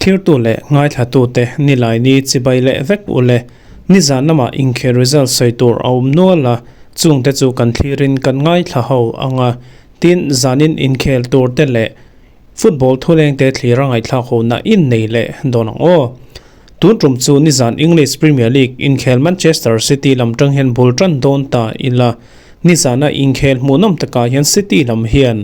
Thirtu leh ngaithlatute Nilaini chibai leh vek u le. Nizan lamah inkhel result sawi tur a awm nual a, chungte chu kan thlirin kan ngaithla ho ang a. Tin, zanin inkhel tur te leh football thulengte thlir a ngaihthlak hona in nei leh dawn ang aw. Tun tum chu nizan English Premier League inkhel Manchester City lam tang hian bul tan dawn ta ila. Nizana inkhel hmuhnawm takah hian City lam hian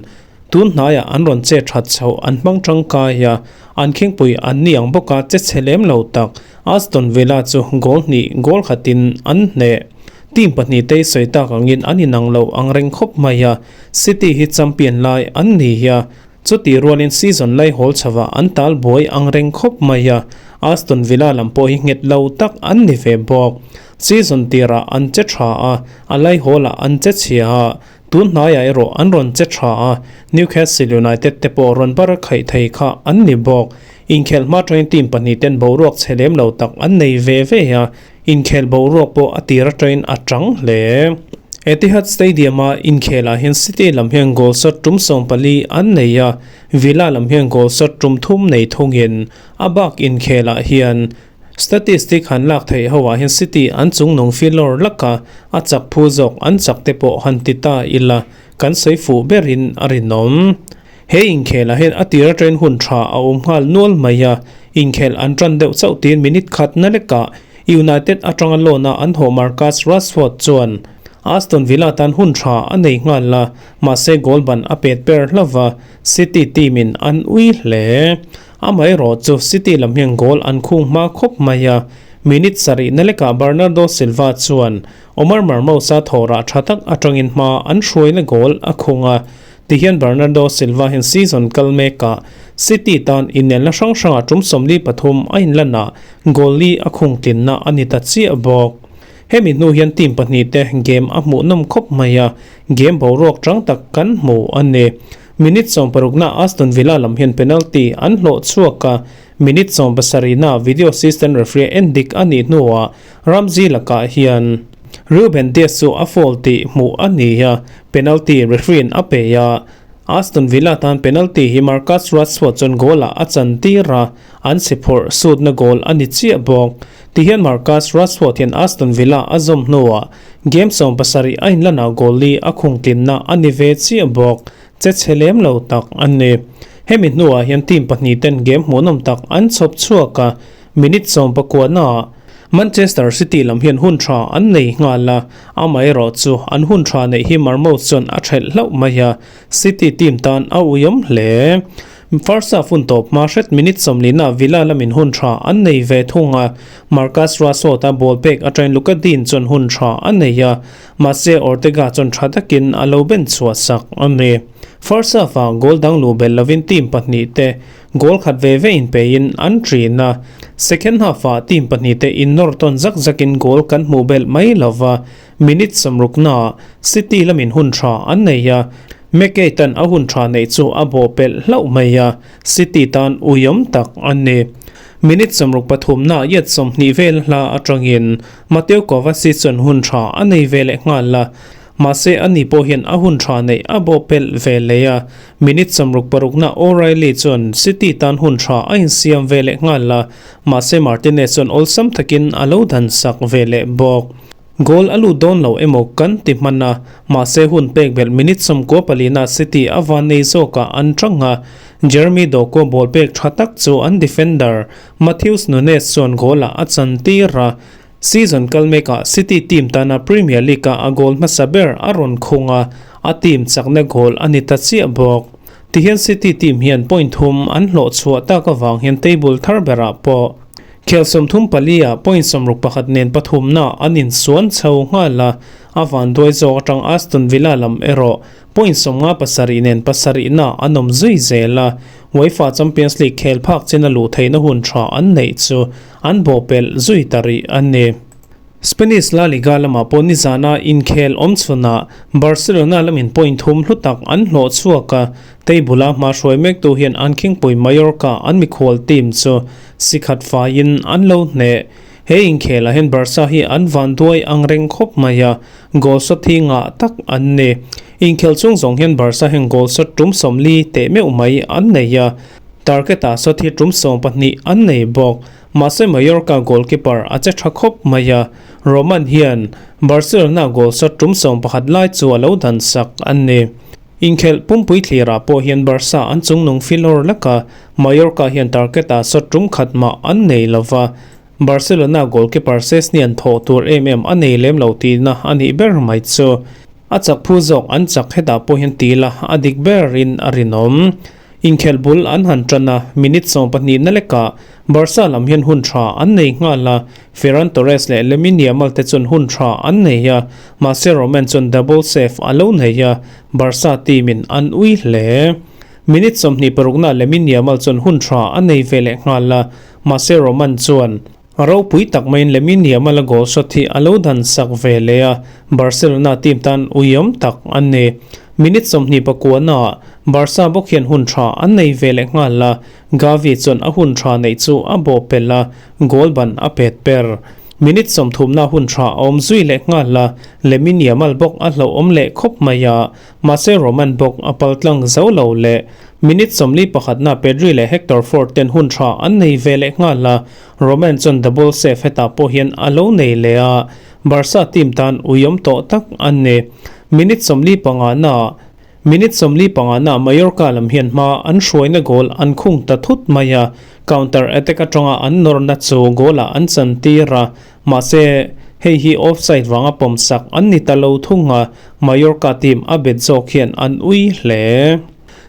tun hnaiah an rawn che that chhoh an hmang tangkai a, an khingpui an ni ang bawka che chhe lem lo tak Aston Villa chu goal hnih goal khatin an hneh. Team pahnihte sawi tak angin an inang lo ang reng khawp mai a, City hi champion lai an ni a, Chutih rualin season lai hawl chhovah an tal buai ang reng khawp mai a, Aston Villa lam pawh hi nghet lo tak an ni ve bawk. Season tirah an che tha a, a lai hawlah an che chhia a, tun hnaiah erawh an rawn che tha a, Newcastle United te pawh rawn bar khaih thei kha an ni bawk. Inkhelh hma atangin team pahnih ten boruak chhe lem lo tak an nei ve ve a, Inkhel boruak pawh a tir atangin a tang hle. Etihad Stadium-a inkhelah hian City lam hian goal shot tum 14 an nei a, Villa lam hian goal shot tum thum nei thungin a bak inkhelah hian statistic han lak theih hoah hian City an chungnung filawr lak a, a chak phu zawk an chak te pawh han ti ta ila kan sawi fuh berin a rinawm. He inkhelah hian a tir atangin hun tha a awm nghal nual mai a, inkhel an tan deuh chauh tiin minute khat na lekah United atanga loan a an hawh Marcus Rashford chuan Aston Villa tan hun tha a nei nghal a, mahse goal ban a pet per hlauh a, City team in an ui hle. Amaherawh chu City lam hian goal an khung hma khawp mai a, minute sarih na lekah Bernardo Silva chuan Omar Marmoush-a thawhrah tha tak atangin hma an hruaina goal a khung a, Tihian Bernardo Silva hian season kal mekah City tan inelna hrang hrangah tum 43 a inlan a, goal li a khung tlinna a ni ta chiah bawk. Hemi hnu hian team pahnihte game a hmuhnawm khawp mai a, game boruak chang tak kan hmu a ni. Minute 60 na Aston Villa lam hian penalty an hlawh chhuak a, minute 70 na video assistant referee en dik a nih hnuah Ramsey lakah hian Ruben Dias chu a foul tih hmuh a ni a, penalty referee in a pe a. Aston Villa tan penalty hi Marcus Rashford chuan goal ah a chan tir a, an si phawrh sutna goal a ni chiah bawk. Tihian Marcus Rashford hian Aston Villa a zawm hnuah game 17 a inlanah goal li a khung tlinna a ni ve chiah bawk. Che chhe lem lo tak a ni. Hemi hnuah hian team pahnih ten game hmuhnawm tak an chhawp chhuak a, Minute 19 naah Manchester City lam hian hun tha an nei nghal a, amaherawh chu an hun tha neih hi Marmoush chuan a thelh hlauh mai a, City team tan a uiawm hle. First half hun tawp hma hret minute 40 naah Villa lamin hun tha an nei ve thung a, Marcus Rashford-a ball pek atangin Lucas Digne chuan hun tha a nei a, mahse Ortega chuan tha takin a lo ben chhuah sak a ni. First half-ah goal dang luh belh lovin team pahnih te Goal khat ve ve in peiin an ṭin a, second half-ah team pahnihte innawr tawn zak zakin goal kan hmuh belh mai lo va, minute 60 naah City lamin hun ṭha an nei a, McKay-tan a hun ṭha neih chu a bawh pelh hlauh mai a, City tan uiawm tak a ni. Minute 63 naah yard 20 vel hla aṭangin Mateo Kovacic chuan hun ṭha a nei ve leh nghal a, Mahse, ani pawh hian a hun tha neih a bawh pelh ve leh a, minute 66 na O'Reilly chuan City tan hun tha a insiam ve leh nghal a, mahse Martinez chuan awlsam takin a lo dan sak ve leh bawk. Goal a lut dawn lo emaw kan ti hman a, mahse hun pek belh minute 94 na City a van nei zawkah an tang a, Jeremy Doku ball pek tha tak chu an defender Matheus Nunes chuan goal-ah a chan tir a, Season kal mekah City team tana Premier League-ah a goal hmasa ber a rawn khung a, a team chakna goal a ni ta chiah bawk. Tihian City team hian point thum an hlawh chhuah tak avang hian table thar berah pawh khel 34 ah point 61 nen pathumna an insuan chho nghal a, a vanduai zawk atang Aston Villa lam erawh point 57 nen pasarihna an awm zui zel a, UEFA Champions League khel phak china luh theihna hun tha an neih chu an bawhpelh zui ta rih a ni. Spanish La Liga lamah pawh nizana inkhel awm chhunah Barcelona lamin point thum hlu tak an hlawh chhuak a, table a hma hruai mektu hian an khingpui Mallorca an mikhual team chu si khat faiin an lo hneh. He inkhelah hian Barca hi an vanduai ang reng khawp mai a, goal shot hi ngah tak an ni. Inkhel chung zawng hian Barca hian goal shot tum 40 teh meuh mai an nei a, target-ah shot hi tum 12 an nei bawk. Mahse Mallorca goalkeeper a che tha khawp mai a, Roman hian Barcelona goal shot tum 11 lai chu a lo dan sak a ni. Inkhelh pumpui thlirah pawh hian Barca an chungnung filawr lek a, Mallorca hian target-ah shot tum khat mah an nei lo va, Barcelona goalkeeper Szczesny an thawh tur em em a nei lem lo tihna a nih ber mai chu. A chak phu zawk an chak hetah pawh hian ti la a dik berin a rinawm. Inkhelh bul an han tan a, minute 12 na lekah Barca lam hian hun tha an nei nghal a, Ferran Torres leh Lamine Yamal te chuan hun tha an nei a, mahse Roman chuan double save a lo nei a, Barca team in an ui hle. Minute 26 na Lamine Yamal chuan hun tha a nei ve leh nghal a, mahse Roman chuan ropui tak maiin Lamine Yamal a goal shot hi a lo dan sak ve leh a, Barcelona team tan uiawm tak a ni. Minute 29 naah Barca bawk hian hun tha an nei ve leh nghal a, Gavi chuan a hun tha neih chu a bawh pelh a, goal ban a pet per. Minute 30 na hun tha a awm zui leh nghal a, Lamine Yamal bawk a hlauhawm leh khawp mai a, mahse Roman bawk a pal tlang zo lo leh. Minute 41 na Pedri leh Hector Fort ten hun tha an nei ve leh nghal a, Roman chuan double save hetah pawh hian a lo nei leh a, Barca team tan uiawm tawh tak a ni. Minute 45 naah Minute 45 naah Mallorca lam hian hma an hruaina goal an khung ta thut mai a, counter attack atanga an nawrna chu goal ah an chan tir a, mahse hei hi offside vanga pawmsak an ni ta lo thung a, Mallorca team a bet zawk hian an ui hle.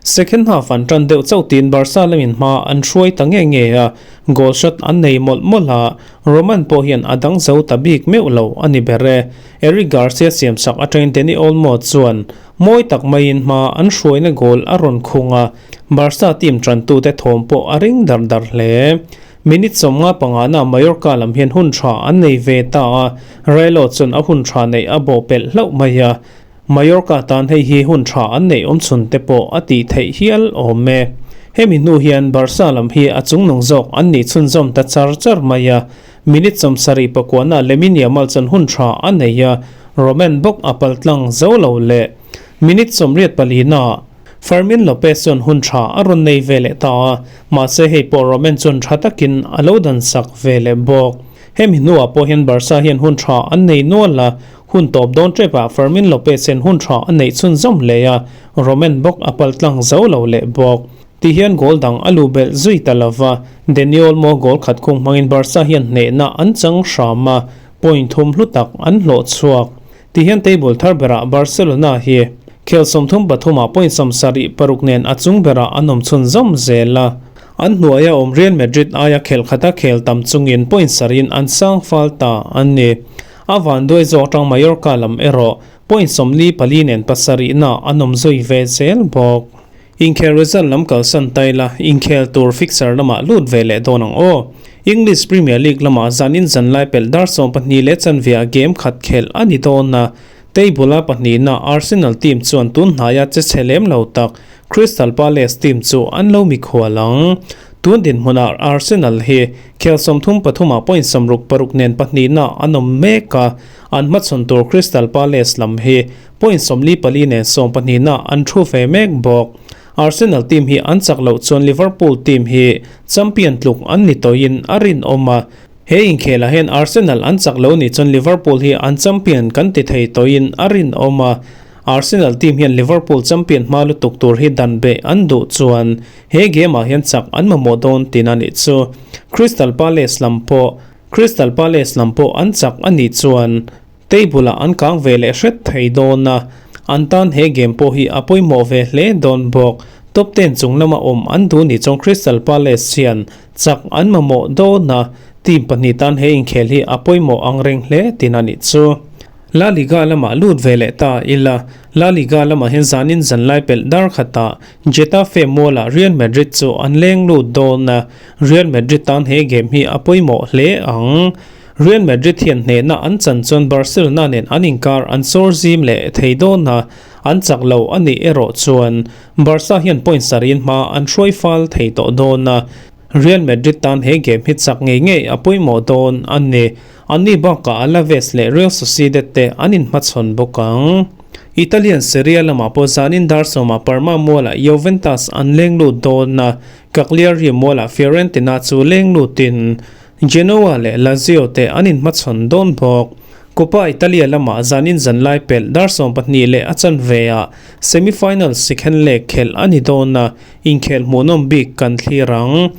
Second half an tan deuh chauh tiin Barca lamin hma an hruai ta nge nge a, goal shot an nei mawlh mawlh a, Roman pawh hian a dang zo ta bik meuh lo a ni ber e. Eric Garcia siamsak atangin Dani Olmo chuan mawi tak maiin hma an hruaina goal a rawn khung a, Barca team tantute thawm pawh a ring dar dar hle. Minute 55 na Mallorca lam hian hun tha an nei ve ta a, Railo chuan a hun tha neih a bawh pelh hlauh mai a, Mallorca tan hei hi hun tha an neih awm chhun te pawh a tih theih hial awm e. Hemi hnu hian Barca lam hi a chungnung zawk an nih chhunzawm ta char char mai a, minute 79 na Lamine Yamal chuan hun tha a nei a, Roman bawk a pal tlang zo lo leh. Minute 84 na Fermin Lopez chuan hun tha a rawn nei ve leh ta a, mahse hei pawh Roman chuan tha takin a lo dan sak ve leh bawk. Hemi hnuah pawh hian Barca hian hun tha an nei nual a, hun tawp dawn tepah Fermin Lopez hian hun tha a neih chhunzawm hle a, Roman bawk a pal tlang zo lo leh bawk. Ti hian goal dang a lu belh zui ta lova, Dani Olmo goal khat khung hmangin Barca hian hnehna an chang hram a, point thum hlu tak an hlawh chhuak. Ti hian table thar berah Barcelona hi khel 33 ah point 76 nen a chung berah an awm chhunzawm zel a. An hnuaia awm Real Madrid aia khel khata khel tam chungin point sarin an sang fal ta a ni. A vanduai zawk atang Mallorca lam erawh point 44 nen pasarihna an awm zui ve zel bawk. Inkhel result lam kalsan ta ila, inkhel tur fixture lamah lut ve leh dawn ang aw. English Premier League lamah zanin zanlai pelh dar 12 leh chanveah game khat khelh a ni dawn a. Table a pahnihna Arsenal team chuan tun hnaia che chhe lem lo tak Crystal Palace team chu an lo mikhual ang. Tun dinhmunah Arsenal hi khel 33 ah point 66 nen pahnihna an awm mek a, an hmachhawn tur Crystal Palace lam hi point 44 nen 12 na an thu ve mek bawk. Arsenal team hi an chak loh chuan Liverpool team hi champion tluk an ni tawhin a rinawm a. He inkhelah hian Arsenal an chak lo nih chuan Liverpool hi an champion kan ti thei tawhin a rinawm a. Arsenal team hian Liverpool champion hma lutuk tur hi dan beh an duh chuan he game ah hian chak an mamawh dawn tina nih chu. Crystal Palace lam pawh Crystal Palace lam pawh an chak a nih chuan table ah an kang ve leh hret thei dawn a, an tan he game pawh hi a pawimawh ve hle dawn bawk. Top 10 chung lama awm an duh nih chuan Crystal Palace hian chak an mamawh dawn a, team pahnih tan he inkhel hi a pawimawh ang reng hle tina nih chu. La Liga lamah lut ve leh ta ila, La Liga lamah hian zanin zanlai pelh dar khatah Getafe mualah Real Madrid chu an leng lut dawn a, Real Madrid tan he game hi a pawimawh hle ang. Real Madrid hian hnehna an chan chuan Barcelona nen an inkar an sawr zim leh thei dawn a, an chak lo a nih erawh chuan Barca hian point sarin hma an hruai fal thei tawh dawn a. Real Madrid tan he game hi chak ngei ngei a pawimawh dawn a ni. Anni bakah Alaves leh Real Sociedad te an inhmachhawn bawk ang. Italian Serie A lamah pawh zanin dar sawmah Parma mualah Juventus an leng lut dawn a, Cagliari mualah Fiorentina chu leng lutin Genoa leh Lazio te an inhmachhawn dawn bawk. Coppa Italia lamah zanin zanlai pelh dar 12 leh a chanve-ah semi-final second leg khelh a ni dawn a, inkhel hmuhnawm bik kan thlir ang.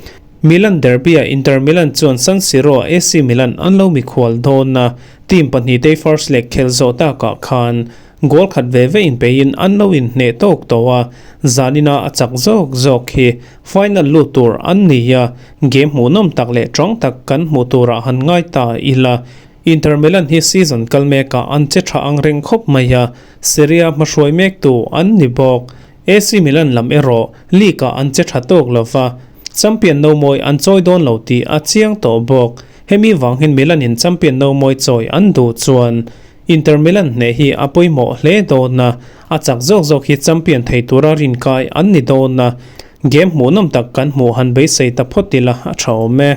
Milan derby-ah Inter Milan chuan San Siro-ah AC Milan an lo mikhual dawn a, team pahnihte first leg khelh zawh takah khan goal khat ve ve inpeiin an lo inhneh tawk tawh a, zanina a chak zawk zawk hi final lut tur an ni a, game hmuhnawm tak leh tawng tak kan hmuh turah han ngai ta ila. Inter Milan hi season kal mekah an che tha ang reng khawp mai a, Serie A hmahruai mektu an ni bawk. AC Milan lam erawh league ah an che tha tawk lo va, champion no mawi an chawi dawn lo tih a chiang tawh bawk. Hemi vang hian Milan in champion no mawi chawi an duh chuan Inter Milan hneh hi a pawimawh hle dawn a, a chak zawk zawk hi champion thei tura rinkai an ni dawn a, game hmuhnawm tak kan hmuh han beisei ta phawt ila a tha awm e.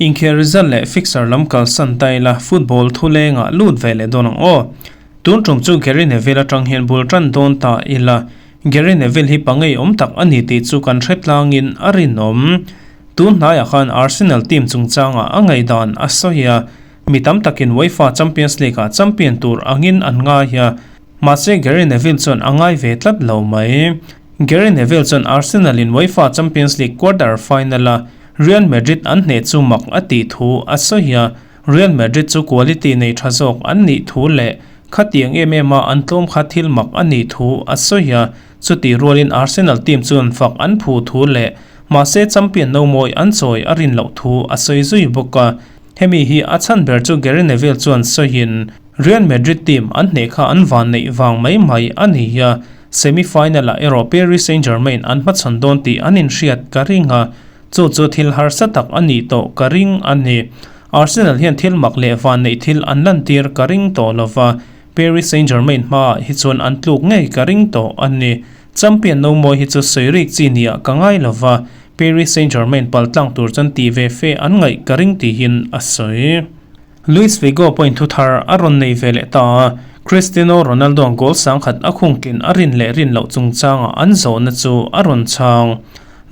Inkhel result leh fixture lam kalsan ta ila football thulengah lut ve leh dawn ang aw. Tun tum chu Gary Neville atang hian bul tan dawn ta ila, Gary Neville hi pangei awm tak a ni tih chu kan hre tlangin a rinawm. Tun hnaiah khan Arsenal team chungchangah a ngaihdan a sawi a, mi tam takin UEFA Champions League-ah champion tur angin an ngai a, mahse Gary Neville chuan a ngai ve tlat lo mai. Gary Neville chuan Arsenal in UEFA Champions League quarter final-a Real Madrid an hneh chu mak a tih thu a sawi a, Real Madrid chu quality nei tha zawk an nih thu leh khatiang em em a an tlawm kha thil mak a nih thu a sawi a, chutih rualin Arsenal team chuan fak an phu thu leh mahse champion no mawi an chawi a rin loh thu a sawi zui bawk a. Hemi hi a chhan ber chu Gary Neville chuan sawiin Real Madrid team an hneh kha an van neih vang mai mai a ni a, semi-final ah erawh Paris Saint-Germain an hmachhawn dawn tih an inhriat ka ring a, Chu chu thil harsa tak a nih tawh ka ring a ni. Arsenal hian thil mak leh vanneih thil an lantir ka ring tawh lo va, Paris Saint-Germain hmaah hi chuan an tluk ngei ka ring tawh a ni. Champion no mawi hi chu sawi rik chi niah ka ngai lo va, Paris Saint-Germain paltlang tur chuan tih ve fe an ngaih ka ring tihin a sawi. Luis Figo pawhin thu thar a rawn nei ve leh ta a, Cristiano Ronaldo-a'n goal sangkhat a khungtlin a rin leh rin loh chungchangah an zawhna chu a rawn chhang.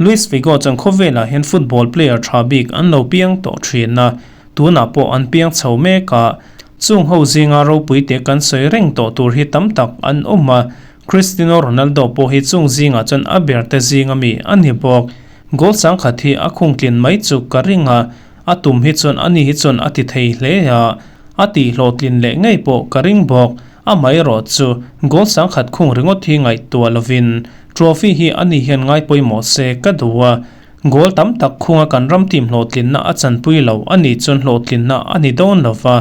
Luis Figo chuan khawvelah hian football player tha bik an lo piang tawh thin a, tunah pawh an piang chho mek a, chung ho zinga ropui te kan sawi reng tawh tur hi tam tak an awm a, Cristiano Ronaldo pawh hi chung zingah chuan a ber te zinga mi a ni bawk. Goal sangkhat hi a khungtlin mai chu ka ring a, A tum hi chuan ani hi chuan a ti thei hle a, a tih hlawhtlin leh ngei pawh ka ring bawk. Amaherawh chu goal sangkhat khung ringawt hi ngaihtuah lovin trophy hi ani hian ngai pawimawh se ka duh a, goal tam tak khunga kan ram team hlawhtlinna a chanpui lo a nih chuan hlawhtlinna a ni dawn lo va,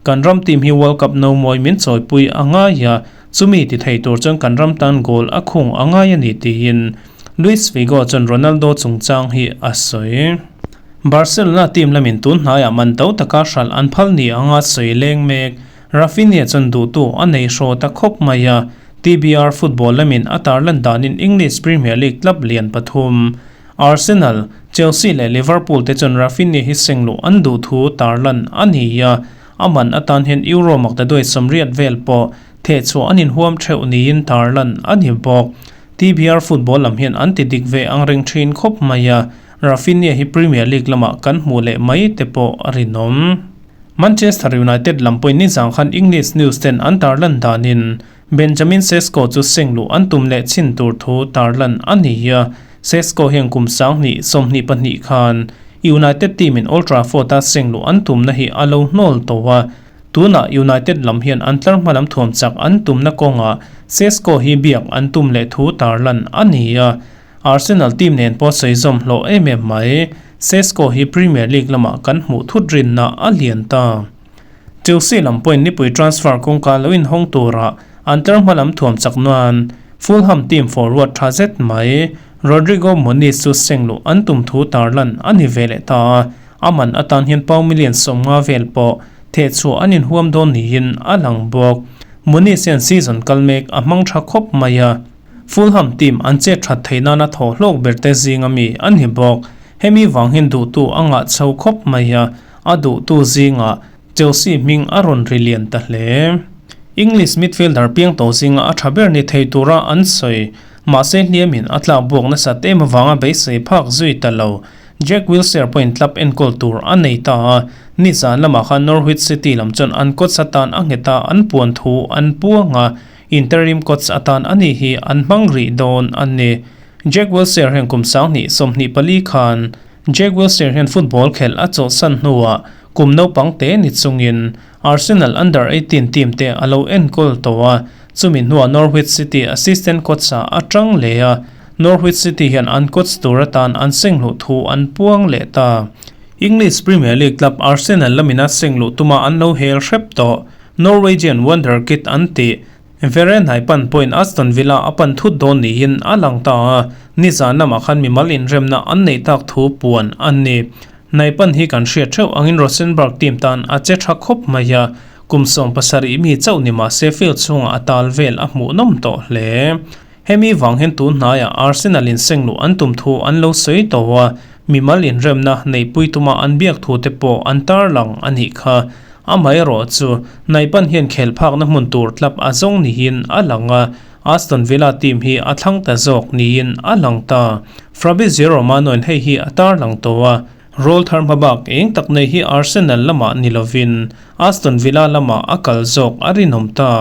kan ram team hi World Cup no mawi min chawipui a ngai a, chumi ti thei tur chuan kan ram tan goal a khung a ngai a ni tiin Luis Figo chuan Ronaldo chungchang hi a sawi. Barcelona team lamin tun hnaiah man to taka hralh an phal ni anga sawi leng mek. Raphinha chuan duhtu a nei hraw ta khawp mai a, TBR football lamin a tarlan danin English Premier League club lian pathum, Arsenal, Chelsea leh Liverpool te chuan Raphinha hi seng luh an duh thu tarlan a ni a, a man atan hian Euro maktaduai 80 vel pawh thehchhuah an inhuam theuh niin tarlan a ni bawk. TBR football lam hian an ti dik ve ang reng thin khawp mai a, Raphinha hi Premier League lamah kan hmuh leh mai te pawh a rinawm. Manchester United lam pawhin nizang khan English news ten an tarlan danin Benjamin Sesko chu seng luh an tum leh chin tur thu tarlan a ni a. Sesko hian kum 2022 khan United team in Old Trafford-a seng luh an tumna hi a lo hnawl tawh a. Tunah United lam hian an tlar hma lam thuam chak an tumna kawngah Sesko hi biak an tum leh thu tarlan a ni a. Arsenal team nen pawh sawi zawm hlawh em em mai. Sesko hi Premier League lamah kan hmuh thut rinna a lian ta. Chelsea lam pawhin nipui transfer kawngka lo inhawng turah an tlar hma lam thuam chak nuan Fulham team forward tha zet mai Rodrigo Muniz chu seng luh an tum thu tarlan a ni ve leh ta a, a man atan hian pound million 50 vel pawh thehchhuah an inhuam dawn niin a lang bawk. Muniz hian season kal mek a hmang tha khawp mai a. Fulham team an chet that theih nana thaw hlawk ber te zinga mi a ni bawk. Hemi vang hian duhtu a ngah chho khawp mai a, a duhtu zingah Chelsea hming a rawn ri lian ta hle. English midfielder piang tawh zinga a tha ber ni thei tura an sawi. Mahse hliamin a tlak buak nasat em avanga beisei phak zui ta lo. Jack Wilshere pawhin club enkawl tur a nei ta a, nizan lamah khan Norwich City lam chuan an coach atan a nghet a, an puan thu an puang a, interim coach atan a ni hi an hmang rih dawn a ni. Jack Wilshere hian kum 2024 khan Jack Wilshere hian football khelh a chawlhsan hnuah kum naupang te ni chungin Arsenal Under 18 team te a lo enkawl tawh a, chumi hnuah Norwich City assistant coach-ah a tang leh a, Norwich City hian an coach tur atan an sengluh thu an puang leh ta. English Premier League club Arsenal lamina sengluh tuma an lo hel hrep tawh. Norwegian wonderkid an tih Vere Hnaipan pawhin Aston Villa a pan thut dawn niin a lang ta a, nizan lamah khan mimal inremna an neih tak thu puan a ni. Hnaipan hi kan hriat theuh angin Rosenborg team tan a che tha khawp mai a, kum 70 mi chauh ni mah se field chhungah a tal vel a hmuhnawm tawh hle. Hemi vang hian tun hnaiah Arsenal in sengluh an tum thu an lo sawi tawh a, mimal inremna neihpui tuma an biak thu te pawh an tarlang a nih kha. Amaherawh chu, Naipan hian khel phakna hmun tur tlap a zawng niin a lang a, Aston Villa team hi a thlang ta zawk niin a lang ta. Fabrizio Romano-in hei hi a tarlang tawh a, Roll thar hmabak eng tak nei hi Arsenal lamah ni lovin Aston Villa lamah a kal zawk a rinawm ta.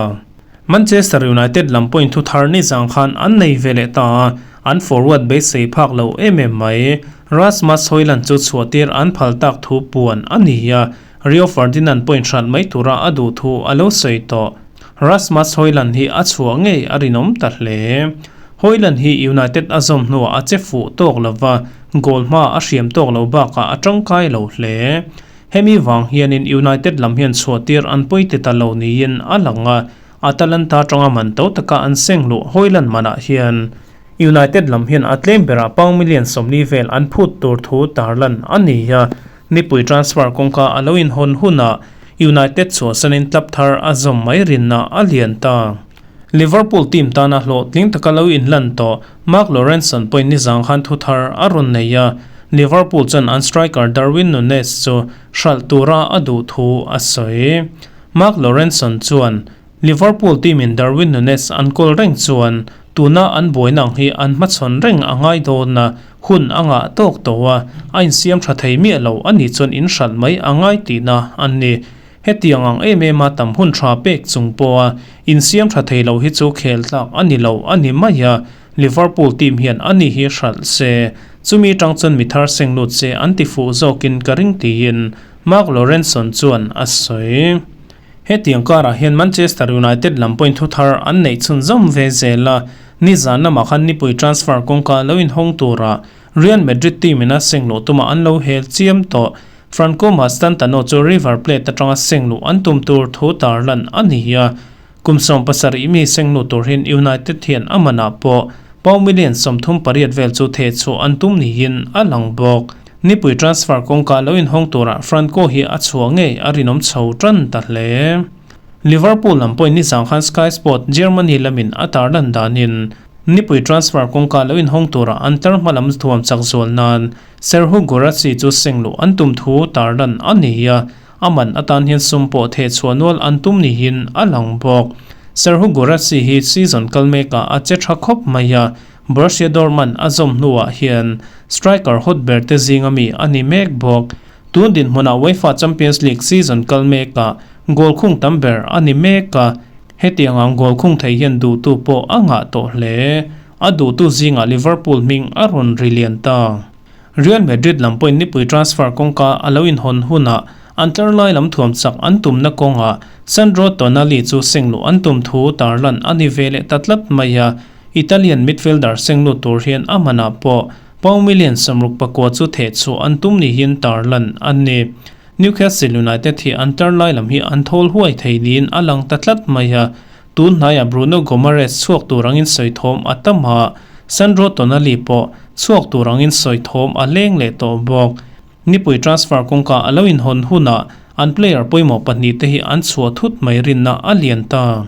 Manchester United lam pawhin thu thar ni zang khan an nei ve leh ta a, an forward beisei phak lo em em mai. Rasmus Hojlund chu chhuahtir an phal tak thu puan a ni a, Rio Ferdinand pawhin hran mai tura a duh thu a lo sawi tawh. Rasmus Hojlund hi a chhuah ngei a rinawm ta hle. Hojlund hi United a zawm hnuah a che fuh tawk lo va, goal hma a hriam tawk lo bakah a tangkai lo hle. Hemi vang hianin United lam hian chhuahtir an pawi ti ta lo niin a lang a, Atalanta tanga man to taka an seng luh Hojlund manah hian United lam hian a tlem berah pound million 40 vel an phut tur thu tarlan a ni a, nipui transfer kawngka a lo inhawn hunah United chhuahsanin club thar a zawm mai rinna a lian ta. Liverpool team tana hlawhtling taka lo inlan tawh Mark Lawrenson pawhin nizang khan thu thar a rawn nei a, Liverpool chuan an striker Darwin Nunez chu hralh tura a duh thu a sawi. Mark Lawrenson chuan, Liverpool team in Darwin Nunez an kawl reng chuan tuna an buaina ang hi an hmachhawn reng a ngai dawn a, hun a ngah tawk tawh a, a insiam tha thei miah lo a nih chuan inhralh mai a ngai tihna a ni. Hetiang ang em em a tam hun tha pek chung pawha insiam tha thei lo hi chu khel tlak a ni lo a ni mai a, Liverpool team hian a ni hi hralh se, chumi tang chuan mi thar seng lut se an ti fuh zawkin ka ring tiin Mark Lawrenson chuan a sawi. Hetiang karah hian Manchester United lam pawhin thu thar an neih chhunzawm ve zel a, nizan lamah khan nipui transfer kawngka lo inhawng tura Real Madrid team in a seng luh tumah an lo hel chiam tawh. Franco Mastantano chu River Plate atanga seng luh an tum tur thu tarlan a ni a, kum 17 mi seng luh tur hian United hian a manah pawh pound million 38 vel chu theh chhuah an tum niin a lang bawk. Nipui transfer kawngka lo inhawng turah Franco hi a chhuah ngei a rinawm chho tan ta hle. Liverpool lam pawhin nizang khan Sky Sport Germany lamin a tarlan danin nipui transfer kawngka lo inhawng turah an tlar hma lam thuam chak zual nan Serhou Guirassy chu seng luh an tum thu tarlan a ni a, a man atan hian sum pawh theh chhuah nual an tum niin a lang bawk. Serhou Guirassy hi season kal mekah a che tha khawp mai a, Borussia Dortmund a zawm hnuah hian striker hot ber te zinga mi a ni mek bawk. Tun dinhmunah UEFA Champions League season kal mekah goal khung tam ber a ni mek a, hetiang ang goal khung thei hian duhtu pawh a ngah tawh hle. A duhtu zingah Liverpool hming a rawn ri lian ta. Real Madrid lam pawhin nipui transfer kawngka a lo inhawn hunah an tlar lai lam thuam chak an tumna kawngah Sandro Tonali chu sengluh an tum thu tarlan a ni ve leh ta tlat mai a, Italian midfielder senglut tur hian a manah pawh pound million 64 chu theh chhuah an tum niin tarlan a ni. Newcastle United hi an tlar lai lam hi an thawl huai thei niin a lang ta tlat mai a, Tun hnaiah Bruno Guimaraes chhuak tur angin sawi thawm a tam a, Sandro Tonali pawh chhuak tur angin sawi thawm a leng leh tawh bawk. Nipui transfer kawngka a lo inhawn hunah an player pawimawh pahnih te hi an chhuah thut mai rinna a lian ta.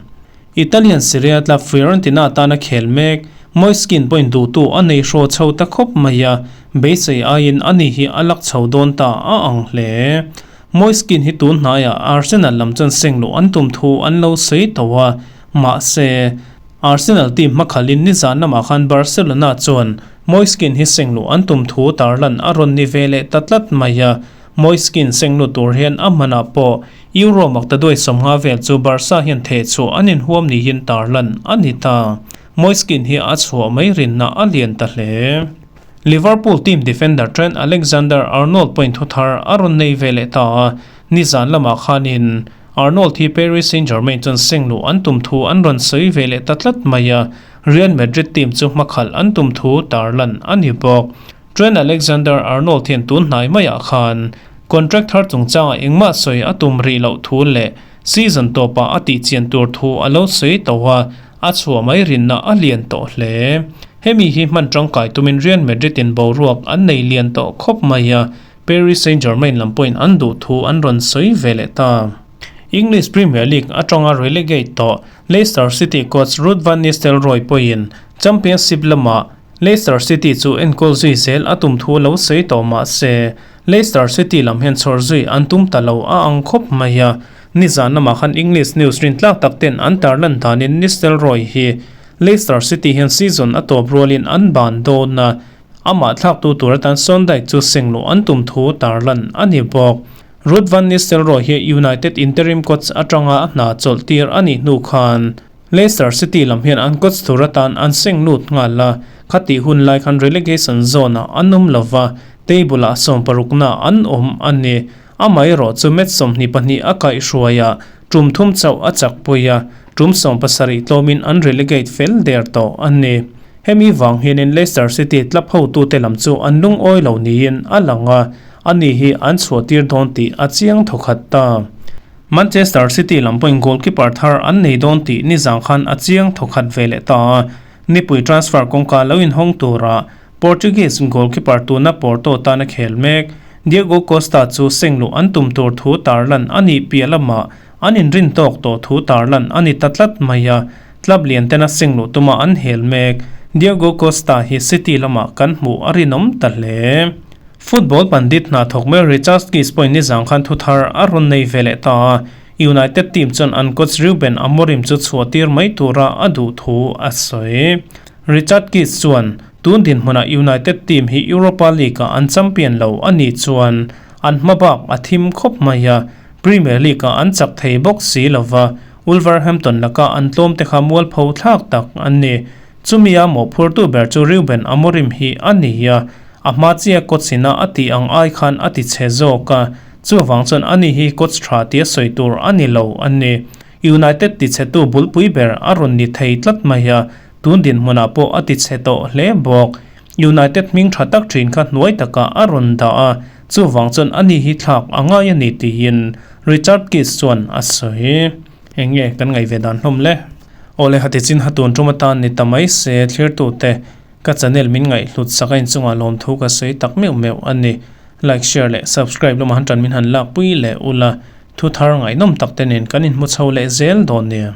Italian Serie A club Fiorentina tana khel mek Moise Kean pawhin duhtu a nei hraw chho ta khawp mai a, beisei aiin ani hi a lak chho dawn ta a ang hle. Moise Kean hi tun hnaiah Arsenal lam chuan seng luh an tum thu an lo sawi tawh a, mahse, Arsenal team hmakhalin nizan lamah khan Barcelona chuan Moise Kean hi seng luh an tum thu tarlan a rawn ni ve leh ta tlat mai a, Moise Kean seng lut tur hian a hmanah pawh Euro maktaduai 50 vel chu Barca hian theh chhuah an inhuam niin tarlan a ni ta. Moise Kean hi a chhuah mai rinna a lian ta hle. Liverpool team defender Trent Alexander-Arnold pawhin thu thar a rawn nei ve leh ta a, nizan lamah khanin Arnold hi Paris Saint-Germain chuan seng luh an tum thu an rawn sawi ve leh ta tlat mai a, Real Madrid team chu hmakhalh an tum thu tarlan a ni bawk. Trent Alexander-Arnold hian tun hnai maiah khan contract thar chungchangah engmah sawi a tum rih loh thu leh season tawpah a tihchian tur thu a lo sawi tawh a, a chhuah mai rinna a lian tawh hle. Hemi hi hman tangkai tumin Real Madrid in boruak an nei lian tawh khawp mai a, Paris Saint-Germain lam pawhin an duh thu an rawn sawi ve leh ta. English Premier League atanga relegate tawh Leicester City coach Ruud van Nistelrooy pawhin Championship lamah Leicester City chu enkawl zui zel a tum thu lo sawi tawh mah se, Leicester City lam hian chhawr zui an tum ta lo a ang khawp mai a. Nizan lamah khan English news rintlak tak ten an tarlan danin Nistelrooy hi Leicester City hian season a tawp rualin an ban dawn a, amah thlaktu tur atan Sean Dyche chu seng luh an tum thu tarlan a ni bawk. Ruud van Nistelrooy hi United interim coach atanga a hna chawlh tir a nih hnu khan Leicester City lam hian an coach tur atan an seng lut nghal a, khatih hun lai khan relegation zone-ah an awm lo va, table-ah sawmparukna an awm a ni. Amaherawh chu match 22 a kaihhruai a, tum thum chauh a chakpui a, tum 17 tlawmin an relegate fel der tawh a ni. Hemi vang hianin Leicester City club hotute lam chu an lungawi lo niin a lang a, ani hi an chhuahtir dawn tih a chiang thawkhat ta. Manchester City lam pawhin goalkeeper thar an nei dawn tih nizang khan a chiang thawkhat ve leh ta a, nipui transfer kawngka lo inhawng tura Portuguese goalkeeper tuna Porto tana khel mek Diego Costa chu seng luh an tum tur thu tarlan a nih piah lamah an inrin tawk tawh thu tarlan a ni ta tlat mai a, club lian tena seng luh tuma an hel mek Diego Costa hi City lamah kan hmuh a rinawm ta hle. Football pandit hna thawk mek Richard Keys pawhin nizang khan thu thar a rawn nei ve leh ta a, United team chuan an coach Ruben Amorim chu chhuah tir mai tura a duh thu a sawi. Richard Keys chuan, Tun dinhmunah United team hi Europa League-ah an champion lo a nih chuan an hma bak a thim khawp mai a, Premier League-ah an chak thei bawk si lo va, Wolverhampton laka an tlawm te kha mualpho thlak tak an ni. Chumia mawhphurtu ber chu Ruben Amorim hi a ni a, a hma chiah coach ina a tih ang ai khan a ti chhe zawk a, chuvang chuan ani hi coach tha tia sawi tur a ni lo a ni. United tichhetu bulpui ber a rawn ni thei tlat mai a, tun dinhmunah pawh a tichhe tawh hle bawk. United hming tha tak thin kha hnuai takah a rawn dah a, chuvang chuan ani hi thlak a ngai a ni tiin Richard Keys chuan a sawi. Eng nge kan ngaih ve dan hlawm le? Awle hati chin ha tun tum atan ni ta mai se thlirtute ka channel min ngaihhlut sak a inchungah lawmthu ka sawi tak meuh meuh a ni. Like, share leh subscribe lamah han tan min han lakpui leh ula thu thar ngaihnawm tak te nen kan inhmu chho leh zel dawn nia.